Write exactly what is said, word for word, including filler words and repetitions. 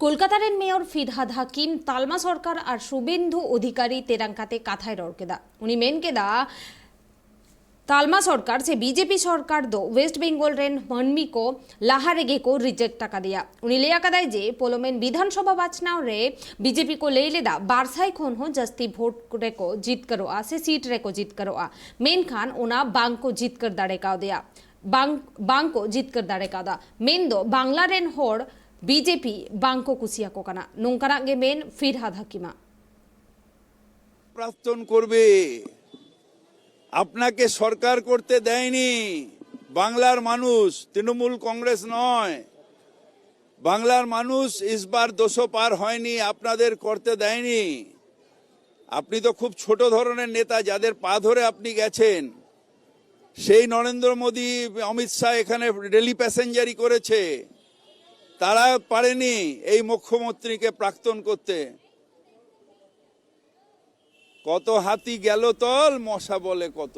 ᱠᱳᱞᱠᱟᱛᱟ ᱨᱮᱱ ᱢᱮᱭᱚᱨ ᱯᱷᱤᱨᱦᱟᱫ ᱦᱟᱠᱤᱢ ᱛᱟᱞᱢᱟ ᱥᱚᱨᱠᱟᱨ ᱟᱨ ᱥᱩᱵᱮᱱᱫᱩ ᱚᱫᱷᱤᱠᱟᱨᱤ ᱛᱮᱨᱟᱝ ᱠᱟᱛᱮ ᱠᱟᱛᱷᱟᱭ ᱨᱚᱲ ᱠᱮᱫᱟ᱾ ᱩᱱᱤ ᱢᱮᱱ ᱠᱮᱫᱟ, ᱛᱟᱞᱢᱟ ᱥᱚᱨᱠᱟᱨ ᱥᱮ ᱵᱤᱡᱮᱯᱤ ᱥᱚᱨᱠᱟᱨ ᱫᱚ ᱣᱮᱥᱴ ᱵᱮᱝᱜᱚᱞ ᱨᱮᱱ ᱢᱟᱹᱱᱢᱤ ᱠᱚ ᱞᱟᱦᱟ ᱨᱮᱜᱮ ᱠᱚ ᱨᱤᱡᱮᱠᱴ ᱟᱠᱟᱫᱮᱭᱟ᱾ ᱩᱱᱤ ᱞᱟᱹᱭ ᱟᱠᱟᱫᱟᱭ ᱡᱮ ᱯᱚᱞᱚᱢᱮᱱ ᱵᱤᱫᱷᱟᱱ ᱥᱚᱵᱷᱟ ᱵᱟᱪᱷᱱᱟᱣ ᱨᱮ ᱵᱤᱡᱮᱯᱤ ᱠᱚ ᱞᱟᱹᱭ ᱞᱮᱫᱟ ᱵᱟᱨ ᱥᱟᱭ ᱠᱷᱚᱱ ᱦᱚᱸ ᱡᱟᱹᱥᱛᱤ ᱵᱷᱳᱴ ᱨᱮᱠᱚ ᱡᱤᱛᱠᱟᱹᱨᱚᱜᱼᱟ ᱥᱮ ᱥᱤᱴ ᱨᱮᱠᱚ ᱡᱤᱛᱠᱟᱹᱨᱚᱜᱼᱟ, ᱢᱮᱱᱠᱷᱟᱱ ᱚᱱᱟ ᱵᱟᱝ ᱠᱚ ᱡᱤᱛᱠᱟᱹᱨ ᱫᱟᱲᱮ ᱠᱟᱣᱫᱮᱭᱟ, ᱵᱟᱝ, ᱵᱟᱝ ᱠᱚ ᱡᱤᱛᱠᱟᱹᱨ ᱫᱟᱲᱮ ᱠᱟᱣᱫᱟ᱾ ᱢᱮᱱᱫᱚ ᱵᱟᱝᱞᱟ ᱨᱮᱱ ᱦᱚᱲ ᱵᱤᱡᱮᱯᱤ ᱵᱟᱝ ᱠᱚ ᱠᱩᱥᱤᱭᱟᱠᱚ ᱠᱟᱱᱟ, ᱱᱚᱝᱠᱟᱱᱟᱜ ᱜᱮ ᱢᱮᱱ ᱯᱷᱤᱨᱦᱟᱫ ᱦᱟᱠᱤᱢᱟᱜ᱾ প্রার্থন করবে। আপনাকে সরকার করতে দেয়নি বাংলার মানুষ, তৃণমূল কংগ্রেস নয়। বাংলার মানুষ ইসবার দুশো পার হয়নি, আপনাদের করতে দেয়নি। আপনি তো খুব ছোট ধরনের নেতা, যাদের পা ধরে আপনি গেছেন। সেই নরেন্দ্র মোদী, অমিত শাহ এখানে ডেলি প্যাসেঞ্জারি করেছে, তারা পারেনি এই মুখ্যমন্ত্রীকে প্রাক্তন করতে। কত হাতি গেল তল, মশা বলে কত